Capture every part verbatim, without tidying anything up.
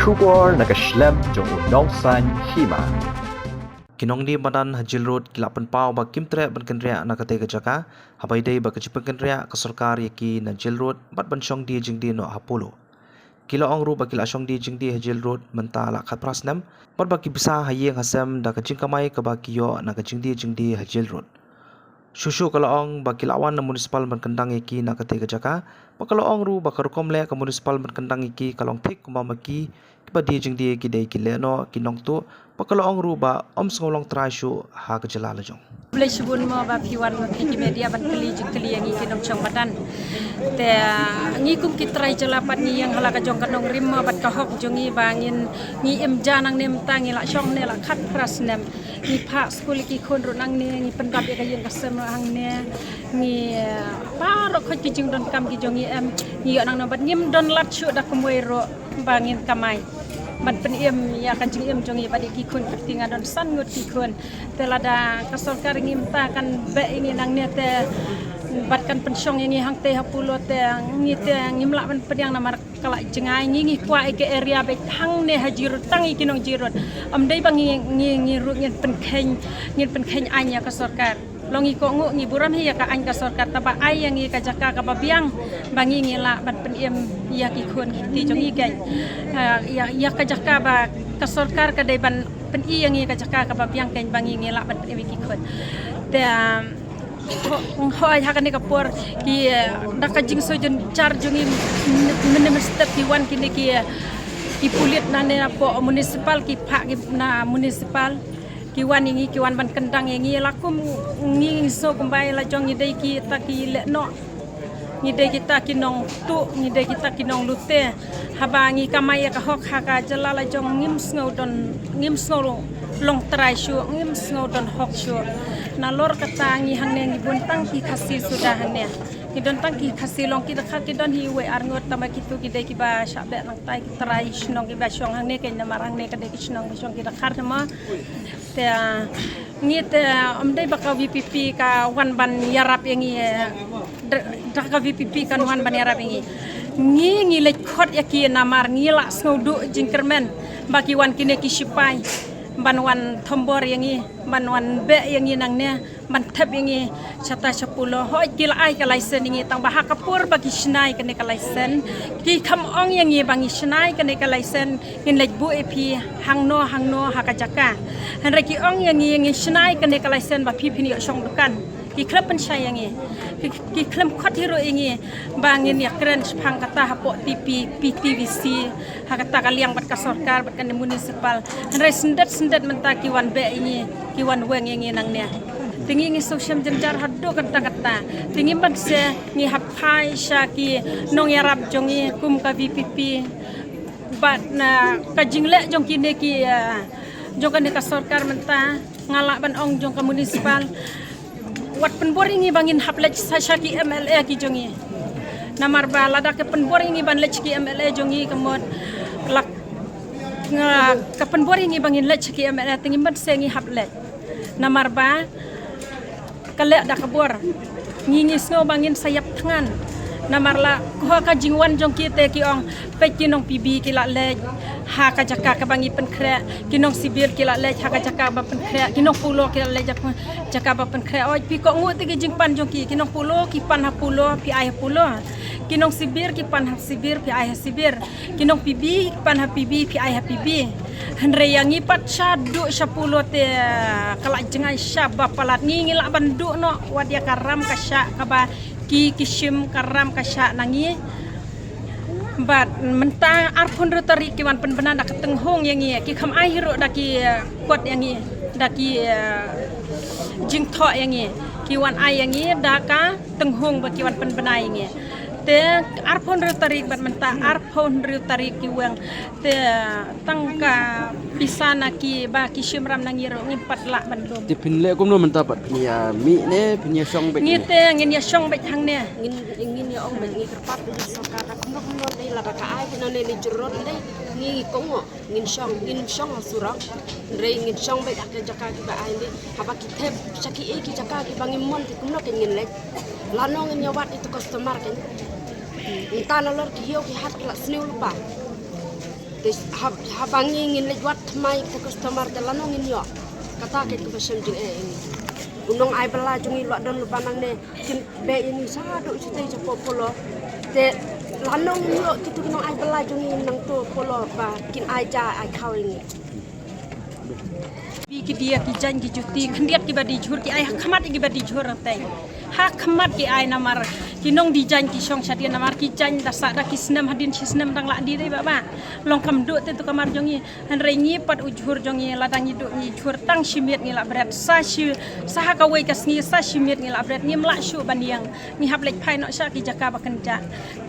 Khubor na ka shlem jong u nongsan hima. Ki nongdie madan ha Jail Road ki la pynpaw ba kim treh ban kynriah na katei ka jaka, haba ïadei ba ka jingpynkynriah ka sorkar ïa ki na Jail Road bad ban shong die jingdie noh ha Polo. Ki la ong ruh ba ki la shong die jingdie ha Jail Road mynta la khatphra snem, bad ba ki bsa ha ïing ha sem da ka jingkamai kaba ki ïoh na ka jingdie jingdie ha Jail Road. Shuh shuh ka la ong ba ki la wan na municipal ban kyndang ïa ki na katei ka jaka, bad ka la ong ruh ba ka rukom leh ka municipal ban kyndang ïa ki ka long thik kumba ma ki, kiba die jingdie ki dei ki leh noh ki nongtuh, bad ka la ong ruh ba ym sngew long trai shuh ha ka jylla la jong. Khublei shibun mo ba phi wan ma phi ki media ban kylli jingkylli ïa ngi ki nongshong madan. Te ngi kum ki trai jylla pat ngi ïeng ha la ka jong ka nongrim mo bad ka hok jong ngi ba ngin, ngi im ja nangne mynta ngi la shong ne la khatphra snem. Ngi phah skul ïa ki khun ruh nangne, ngi pyndap ïa ka ïing ka sem ruh hangne. Ngi, eh, baroh khoit ki jingdonkam ki jong ngi em, ngi ïoh nangne bad ngim don lad shuh da kumwei ruh ba ngin kamai ban pynim ïa ka jingim jong ngi bad ïa ki khun kti, nga don san ngut ki khun. Te lada ka sorkar ngi mynta kan beh ïa ngi nangne te bad kan pynshong ïa ngi hangtei ha Polo te ngi te ngim lah ban pdiang namar ka la jngai. Ngi, ngi kwah ïa ka area beit hangne ha Jail Road tang ïa ki nong Jail Road. Ym dei ba ngi, ngi, ngi ruh ngin pynkheiñ, ngin pynkheiñ aiñ ïa ka sorkar. Long ngi kohnguh ngi burom hi ïa ka aiñ ka sorkar, tangba ai ïa ngi ka jaka kaba biang ba ngi, ngi lah ban pynim ïa ki khun ki kti jong ngi keiñ. Ah, ïa, ïa ka jaka ba ka sorkar ka dei ban pyni ïa ngi ka jaka kaba biang keiñ ba ngi, ngi lah ban pynim ïa ki khun. Te, um, ho-, hooid ha kane ka por ki, eh, da ka jingsngewjynjar jong ngi, min-, mynne mynstep ki wan kine ki, eh, ki pulit nangne napoh municipal, ki phah ki na municipal. Ki wan ïa ngi, ki wan ban kyndang ïa ngi, la kum ngi, ngi sngew kumba la jong ngi dei kita ki lehnoh. Ngi dei kita ki nongtuh, ngi dei kita ki nonglute. Haba ngi kamai ïa ka hok ha ka jylla la jong ngim sngew don, ngim sngew long trai shuh, ngim sngew don hok shuh. Nalor kata ngi hangne ngi bun tang ki Khasi suda hangne. Ngi don tang ki Khasi, long ki dkhar ki don hi wei ar ngut, tangba kitu ki dei kiba shah beh nangta, ki trai shnong kiba shong hangne, keiñ namar hangne ka dei ki shnong ba shong ki dkhar namar. Te, ah, ngi te, ah, ym dei ba ka V P P ka wan ban ïarap ïa ngi, eh, da, da ka V P P kan wan ban ïarap ïa ngi. Ngi, ngi leit khot ïa ki namar ngi la sngewduh jingkyrmen ba ki wan kine ki shipai ban wan thombor ïa ngi, ban wan beh ïa ngi nangne, ban thep ïa ngi shata sha Polo. Hooid ki la ai ka license ïa ngi, tangba ha ka por ba ki shna ïa kane ka license ki kham ong ïa ngi ba ngi shna ïa kane ka license ngin leit buh ïa phi hangno hangno ha ka jaka. Hynrei ki ong ïa ngi, ngi shna ïa kane ka license ba phi phin ïoh shong dukan. Ki khlem pynshai ïa ngi. Ki, ki khlem khot hi ruh ïa ngi ba ngin ïakren shaphang kata hapoh T P, P T V C, ha kata ka liang bad ka sorkar bad ka municipal. Hynrei syndet syndet mynta ki wan beh ïa ngi, ki wan weng ïa ngi nangne. Te ngi, ngi sngewshem jynjar haduh katta katta. Te ngi ban se ngi hap phai sha ki nongïarap jong ngi kum ka V P P. Bad na ka jingleh jong kine ki, eh, jong kane ka sorkar mynta, nga lah ban ong jong ka municipal, wat pynbor ïa ngi ba ngin hap leit sha, sha ki M L A ki jong ngi. Namar ba lada ka pynbor ïa ngi ban leit sha ki M L A jong ngi ka mut la, nga, ka pynbor ïa ngi ba ngin leit sha ki M L A te ngim ban se ngi hap leit. Namar ba ka leh da ka bor. Ngi, ngi sngew ba ngin sa ïap thngan. Namar la ko ka jingwan jong ki te ki ong, peit ki nong P B ki la leit ha ka jaka kaba ngi pynkhreh, ki nong Sibir ki la leit ha ka jaka ba pynkhreh, ki nong Polo ki la leit ha ka jaka ba pynkhreh. Oi, phi kohnguh te ki jingpan jong ki, ki nong Polo ki pan ha Polo, phi ai ha Polo. Ki nong Sibir ki pan ha Sibir, phi ai ha Sibir. Ki nong P B ki pan ha P B, phi ai ha P B. Hynrei ïa ngi pat shaduh sha Polo te ka la jngai sha ba palat, ngi, ngi lah ban duh noh wat ïa ka ram ka shah kaba ki, ki shim ka ram ka shah na ngi. Bad mynta arphew hynriew tarik ki wan pynbna da ka tynghung ïa ngi, ki kham ai hi ruh da ki, eh, kot ïa ngi, da ki, eh, jingthoh ïa ngi. Ki wan ai ïa ngi da ka tynghung ba ki wan pynbna ïa ngi. Te arphew hynriew tarik bad mynta arphew hynriew tarik ki weng. Te tang ka pisa na ki ba ki shim ram na ngi ruh ngim pat lah ban lum. Te phin leh kumno mynta pat, phin ïa mih ne phin ïa shong beit? Ngi te ngin ïa shong beit hangne. Ngin, ngin ïa ong beit, ngi kyrpad ïa ka sorkar da kumno kumno dei, lada ka ai kumno ne, ne jurrot dei, ngi kohnguh. Ngin shong, ngin shong ha surok. Hynrei ngin shong beit ha ka jaka kiba ai lei. Haba ki thep sha kiei ki jaka kiba ngim mon te kumno kein ngin leit. Lano ngin ïa wad ïa tu customer kein. Mynta nalor ki hiew ki hat ki la sniew lypa. Hab haba ngi ngin leit wad thymmai ïa ka customer te lano ngin ïoh. Kata ka kaba shem jingeh ïa ngi. U nong ai bylla jong ngi u la don lypa nangne, kin beh ïa ngi shaduh shatei shapoh Polo. Te lano ngin ïoh kito ki nong ai bylla jong ngi nangto Polo ba kin ai ja ai khaw ïa ngi. Bi ki die ki jaiñ ki juti khyndiat kiba die jhur ki ai ha khmat kiba die jhur tei. Ha khmat ki ai namar ki nong die jaiñ ki shong shadien namar ki jaiñ da sah da ki snem hadien shi snem dang lah die dei ba ba. Long kam duh te tu kamar jong ngi. Hynrei ngi pat u jhur jong ngi lada ngi duh ngi jhur tang shi miet ngi lah bret sa shi sa ha kawei ka sngi sa shi miet ngi lah bret ngim lah shuh ban ïeng. Ngi hap leit phai noh sha ki jaka ba kynjah.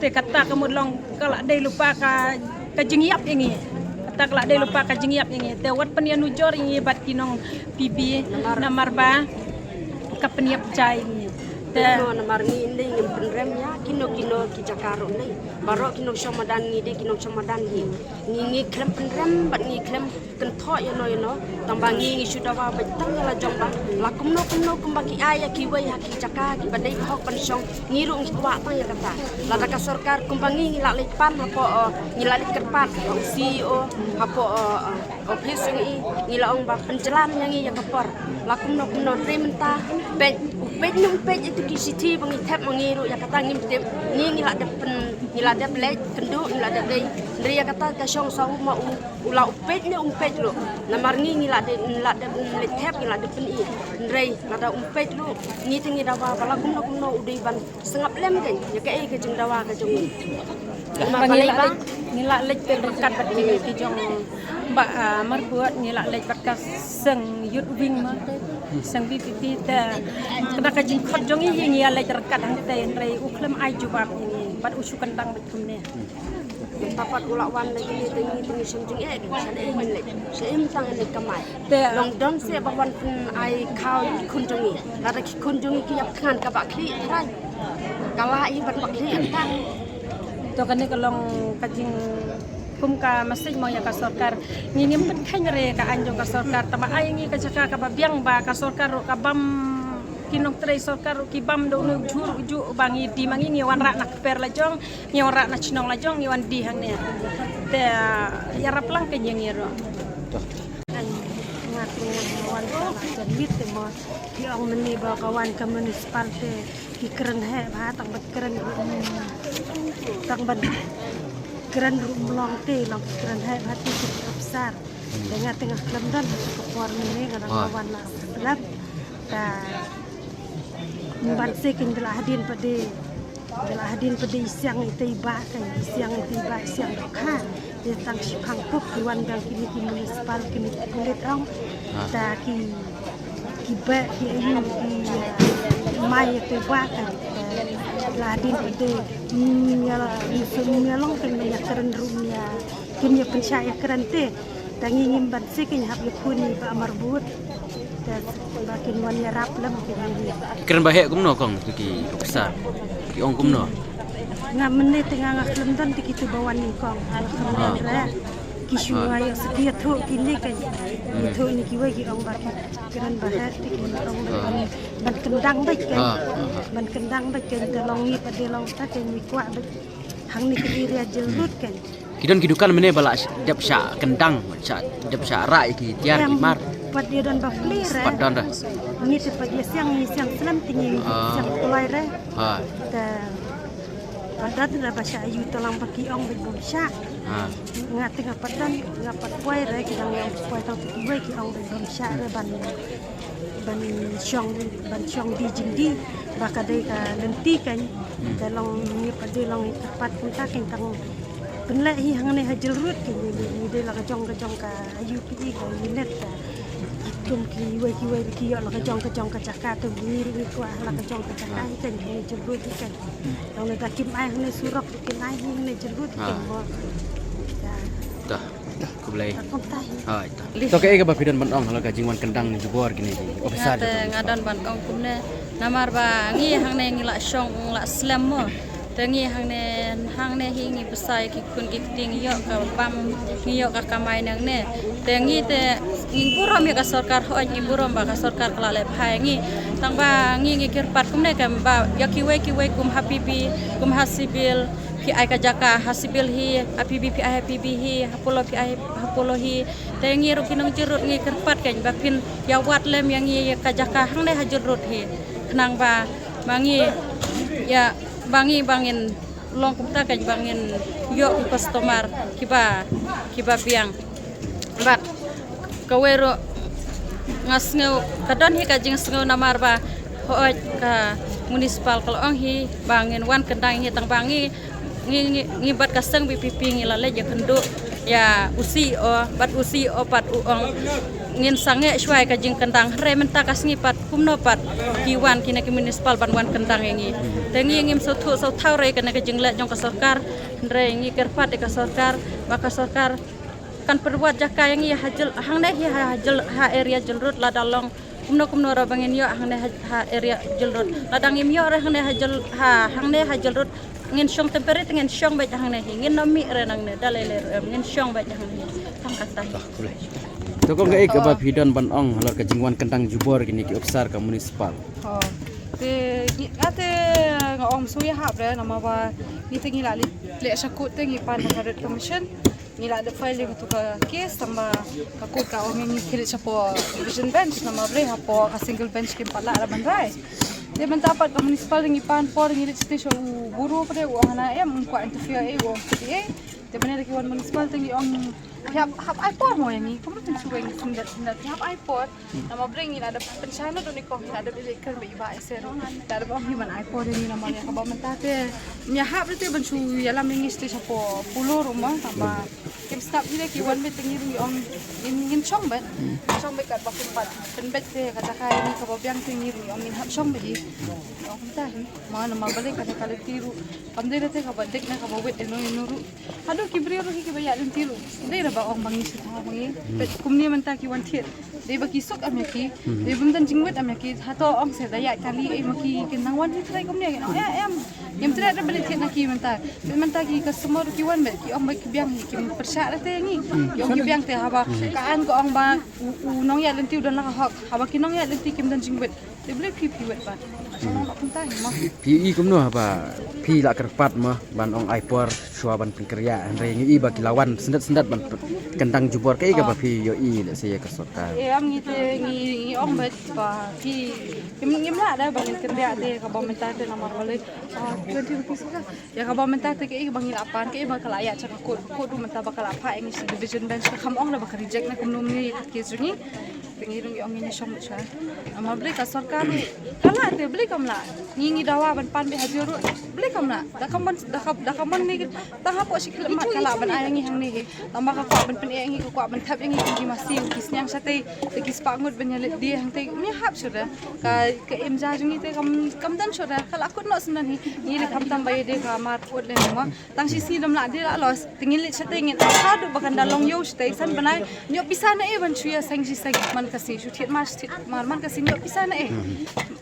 Te kata ka mut long ka lah dei lypa ka ka jingïap ïa ngi. Kata ka lah dei lypa ka jingïap ïa ngi. Te wat pynïanujor ïa ngi bad ki nong P B namar ba ka pynïap jai ïa ngi. Te no namar ngi ym dei ngin pynrem ïa kino kino ki jaka ruh ym dei. Baroh ki nongshong madan ngi dei ki nongshong madan ngi. Ngi ngi khlem pynrem bad ngi khlem kynthoh ïano ïano. Tang ba ngi ngi shu dawa beit tang ïa la jong ba la kumno kumno kumba ki ai ïa kiwei ha ki jaka kiba dei ba hok ban shong ngi ruh ngi kwah tang ïa kata. Lada ka sorkar kumba ngi ngi la leit pan hapoh, eh, ngi la leit kyrpad ha u C E O hapoh, eh, eh, office jong i ngi la ong ba pynjlan ïa ngi ïa ka por. La kumno kumno hynrei mynta peit u peit ne um peit ïa tu ki shithi ba ngi thep ma ngi ruh ïa kata ngim tip. Ngi ngi la dep pyn ngi la dep leit kynduh ngi la dep dei. Hynrei ïa kata ka shong sa u ma u U la u peit ne um peit ruh. Namar ngi ngi la dep ngi la dep leit thep ngi la dep pyni. Hynrei lada um peit ruh ngi te ngi dawa ba la kumno kumno u dei ban sngap lem kein ïa kaei ka jingdawa ka jong ngi. Namar ba ngi la leit ngi la leit peit ryngkat bad ki jong ba, ah, Marbud ngi la leit bad ka seng youth wing ma seng V P P te. Kata ka jingkhot jong ngi hi ngi ïa leit ryngkat hangtei hynrei u khlem ai jubab ïa ngi bad u shu kyndang bad kumne. Mynta pat u la wan da kine te ngi te ngi shem jingeh sha ei ngin leit sha ei mynta ngin leit kamai. Te long don se ba wan pyn ai khaw ïa ki khun jong ngi. Lada ki khun jong ngi ki ïap thngan ka ba khlieh trai. Ka la ïa ban ba khlieh trai. To kane ka long ka jing kum ka message mo ïa ka sorkar. Ngi ngim pynkheiñ re ka aiñ jong ka sorkar tang ba ai ngi ka jaka kaba biang ba ka sorkar ruh ka bam ki nongtrei sorkar ruh ki bam da une u jhur u juh ba ngi die ma ngi ngi wanrah na kper la jong. Ngi wanrah na shnong la jong ngi wan die hangne. Te, ah, ïarap lang kein ïa ngi ruh. Nga te nga wan sha la jan miet te mo. Ki ong mynne ba ka wan ka municipal te ki kren heh bha tang bad kren ruh. Tang bad kren ruh mlong te long ki kren heh bha te ki officer. Te nga te nga khlem don ha ka por mynne nga dang wan la rap. Ta ban se kein da la hadien pat de da la hadien pat de i siang i tei ba kein i siang i tei ba i siang dohkha. Te tang shiphang pop ki wan dang kine ki municipal kine ki pulit ong. Ta ki ki ba ki ayu ki mai i tei ba kein. La hadien pat de nia la nia long kein nia kren ruh nia kim ïa pynshah ïa kren te. Te ngi ngim ban sik ngi hap ïa pun ïa ka Marbud. Te ba kin wan ïarap lem kin ïa. Kren ba heh kumno kong tu ki officer. Ki ong kumno. Nga mynne te nga nga khlem don te kitu ba wan ïa kong. Nga khlem don re. Ki shu ïa sedia tu kine kan. Ïa tu ni kiwei ki ong ba ki kren ba heh te ki ong ba ban kyndang beit kan. Ban kyndang beit kan te long ngi pat de long ta kan ngi kwah beit. Hangne ki area Jailroad kan. Ki don ki dukan mynne ba la dep shah kyndang, shah dep shah rah ïa ki tiar ki mar. Pat ïa don ba plie re. Pat don re. Ngi te pat ïa siang ngi siang slem te ngi siang kloi re. Te pat don re ba shah ïa u tlang ba ki ong beit bym shah. Nga te nga pat don nga pat poi re ki dang ïa poi tang te kiwei ki ong beit bym shah re ban ban shong ban shong die jingdie ba ka dei ka lynti kan. Te long ngi pat dei long ngi kyrpad kumta kan tang pynleh hi hangne ha Jailroad kan ngi dei la ka jong ka jong ka U P E ka unit ka. Kum kiwei kiwei ki ïoh la ka jong ka jong ka jaka te ngi ruh ngi kwah la ka jong ka jaka hi kan ngi Jailroad hi kan. Long ne ta kim ai hangne surok kim ai hi hangne Jailrood kan mo. Ta. Khublei. Hai ta. To kaei kaba phi don ban ong halor ka jingwan kyndang jubor kine ki officer. Nga te nga don ban ong kumne namar ba ngi hangne ngi la shong la slem mo. Te ngi hangne hangne hi ngi bsa ïa ki khun ki kti ngi ïoh ka bam ngi ïoh ka kamai nangne. Te ngi te ngi burom ïa ka sorkar hooid ngi burom ba ka sorkar ka la leh bha ïa ngi. Tang ba ngi ngi kyrpad kumne kam ba ïa kiwei kiwei kum ha P B kum ha Civil Ki ai ka jaka ha Civil hi, ha P B phi ai ha P B hi, ha Polo phi ai ha Polo hi. Te ngi ruh ki nongjyrut ngi kyrpad kein ba phin ïa wad lem ïa ngi ka jaka hangne ha Jyrut hi. Khnang ba ma ngi ïa ba ngi ba ngin long kumta kein ba ngin ïoh ki customer kiba kiba biang. Bad kawei ruh nga sngew ka don hi ka jingsngew namar ba hooid ka municipal ka la ong hi ba ngin wan kyndang hi tang ba ngi ngi ngi, ngi bad ka seng B P P ngi la leit ïa kynduh ïa u C E O bad u C E O pat u ong ngin sangeh shuwa ïa ka jingkyndang hynrei mynta ka sngi pat kumno pat ki wan kine ki municipal ban wan kyndang ïa ngi. Te ngi ngim sngewthuh sngewthaw re kane ka jingleh jong ka sorkar hynrei ngi kyrpad ïa ka sorkar ba ka sorkar kan pynwad jaka ïa ngi ha Jyl hangne hi ha Jyl ha area Jylrut lada long kumno kumno ruh ba ngin ïoh hangne ha, ha area Jylrut. Lada ngim ïoh re hangne ha Jyl ha hangne ha Jylrut ngin shong temporary te ngin shong beit hangne hi ngin ym mih re nangne da lei lei ruh em ngin shong beit hangne hi. Tang kata hi. To kong kaei kaba phi don ban ong halor ka jingwan kyndang jubor kine ki opsar ka municipal. Oh. Te ngi ate nga ong shu ïa hap re namar ba ngi te ngi la leh leh sha court te ngi pan ha ka Writ Commission. Ngi la dep file ïa katu ka case tangba ka court ka ong ngi khie leit shapoh division bench namar balei hapoh ka single bench kim pat lah ban rai. Te mynta pat ka municipal ngi pan por ngi leit sha u bureau pat u ong hana em um kwah interfere ei u ong P T A. Te mynne da ki wan municipal te ngi ong hap hap ai por mo ïa ngi kumno pyn shu weng syndet syndet hap ai por. Namar balei ngi la dep pynshai na duni ko ngi la dep leit kyrmen i Bah S R. La dep ong hi ban ai por ïa ngi namar ïa kaba mynta te ïa hap te ban shu ïalam ïa ngi sha Polo ruh mo tangba kim sngap hi de ki wan beit te ngi ruh ngi ong ngin ngin shong beit. Shong beit katba pynpat pynbeit te ka jaka ïa ngi kaba biang te ngi ruh ngi ong ngin hap shong beit hi. Ong kumta hi mo namar balei kane ka lynti ruh kam dei te kaba dik ne kaba wit ïano ïano ruh. Haduh ki briew ruh hi kiba ïaid lynti ruh. Dei da ba ong ba ngi shu thaw ba ngi. Peit kumne mynta ki wan thied. Dei ba ki suk em ïa ki. Dei bym don jingwit em ïa ki. Hato ong se da ïaid kali ei ma ki kin nang wan hi trai kumne ki nong. Eh em. Ngim treh da ba leit thied na ki mynta. Peit mynta ki customer ruh ki wan beit ki ong ba ki biang hi kim pyrshah da te ngi. Ki ong ki biang te haba ka an ka ong ba u, u nongïaid lynti u don la ka hok. Haba ki nongïaid lynti kim don jingwit. Te balei phi phi wet pat. Phi i kumno haba phi la kyrpad mo ban ong ai por shuwa ban pynkyrïa hynrei ngi i ba ki la wan syndet syndet ban kyndang jubor kaei kaba phi ïohi lehse ïa ka sorkar. Em ngi te ngi ngi ong beit ba phi ngim ngim lah da ba ngin kynriah te kaba mynta te namar balei twenty rupees ka. Ïa kaba mynta te kaei ba ngi la pan kaei ba ka la ïaid sha ka court, ka court ruh mynta ba ka la phah ïa ngi sha division bench ka kham ong da ba ka reject na kumno mynne ïa ka case jong ngi. Te ngi ruh ngi ong ngin ïa shong beit shuwa. Namar balei ka sorkar ruh ka lah te balei kam lah. Ngi ngi dawa ban pan beit ha Jyrut balei kam lah. Da kam ban da kam da kam ban ne tang hapoh shi khyllipmat ka lah ban ai ïa ngi hangne hi. Tang ba ka kwah ban pyneh ïa ngi ka kwah ban thep ïa ngi kum ki masi ki sniang shatei te ki spah ngut ban ïaleit die hangtei. Ym ïahap shuh re. Ka ka im ja jong ngi te kam kam don shuh re. Ka lah kut noh shen don hi. Ngi leh khamtam ba ïadei ka mar kut leh mo. Tang shi sngi dam lah dei la los. Te ngin leit shatei ngin ap haduh ba kan da long ïew shatei san bnai. Ñiuh pisa na ei ban shu ïa seng shi seng man ka sngi shu thied mar shu thied mar man ka sngi ñiuh pisa na ei.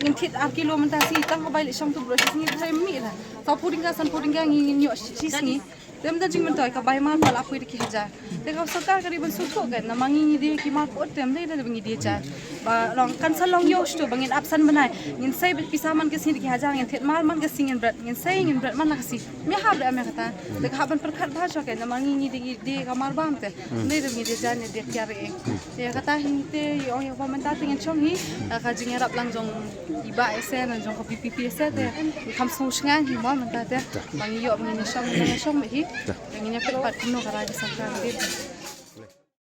Ngin thied ar kilo mynta sngi tang ka bai leit shong tu bro shi sngi bro mih la. Saw phew tyngka san phew tyngka ngi ngin ñiuh shi sngi. Te mynta jingmyntoi ka bai mar ka la poi da ki hajar. Te ka sorkar ka dei ban sngewthuh kan namar ngi ngi dei ki mar put te ym dei da ba ngi dei hajar. Ba long kan sa long ïew shuh ba ngin ap san bnai. Ngin sei beit pisa man ka sngi da ki hajar ngin thied mar man ka sngi ngin bret ngin sei ngin bret man la ka sngi. Ym ïahap re ym ïa kata. Te ka hap ban pyrkhat bha shuwa kein namar ngi ngi dei ngi dei ka mar bam te. Ngi dei ngi dei jan ngi dei kiar re. Te kata hi te ïa ong ïa ba mynta te ngin shong hi. Ka jingïarap lang jong i Bah S R lang jong ka P P P S R te. Ngi kham sngewsynei hi mo mynta te. Ba ngi ïoh ba ngin shong ngin shong hi. Te ngin ïa peit pat kumno ka rai ka sorkar te.